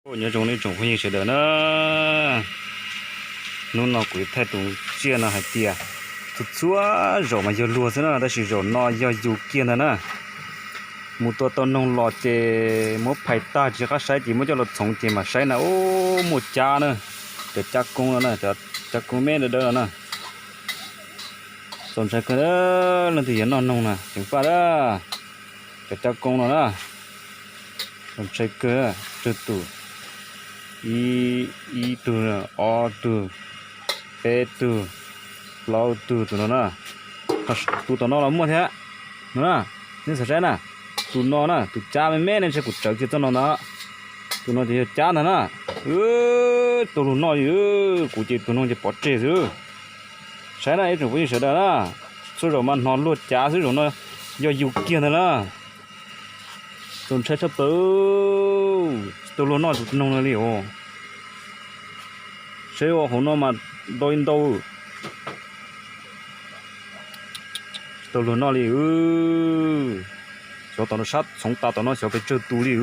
Nyob zoo nej tsoom phooj ywg sawv daws na, hnub no kuv yuav thaij tus tsiaj no hais tias txhua txhua zaum mas yog luag xwb na, tab sis zaum no yog yus kiag ntag na. Mus tua tau noog los ces muab phais tag tsis qab saib ces muab coj los txhoov ces mam saib na. Ub, muaj cab na, cov cab koob no na, cov cab koob me dawb dawb no na. Txaus ntshai kawg, leej twg yuav noj noog na ceev faj a. Cov cab koob no na, txaus ntshai kawg, tsawg tus, ib tug, ob tug, peb tug, plaub tug, tus no na. Tus tom no los muaj thiab no na, nej xav saib na. Tus no na, tus cab me me ne, ntshe kuv tsawv kiag txoj no ntag. Tus no ces yog cab ntag na. Tau luag noj li, kuv ces tus no ces pov tseg xwb. Saib na ib tsoom phooj ywg sawv daws na, txhua zaum mas hnov luag cav xwb, zaum no yog yus kiag ntag na. Txaus ntshai tshaj plaws, tsis tau luag noj tus noog no li os. Saib hauv no mas ntau ntau, tsis tau luag noj li. Xyov tom no sab txhoov tas tom no xyov pes tsawg tus li.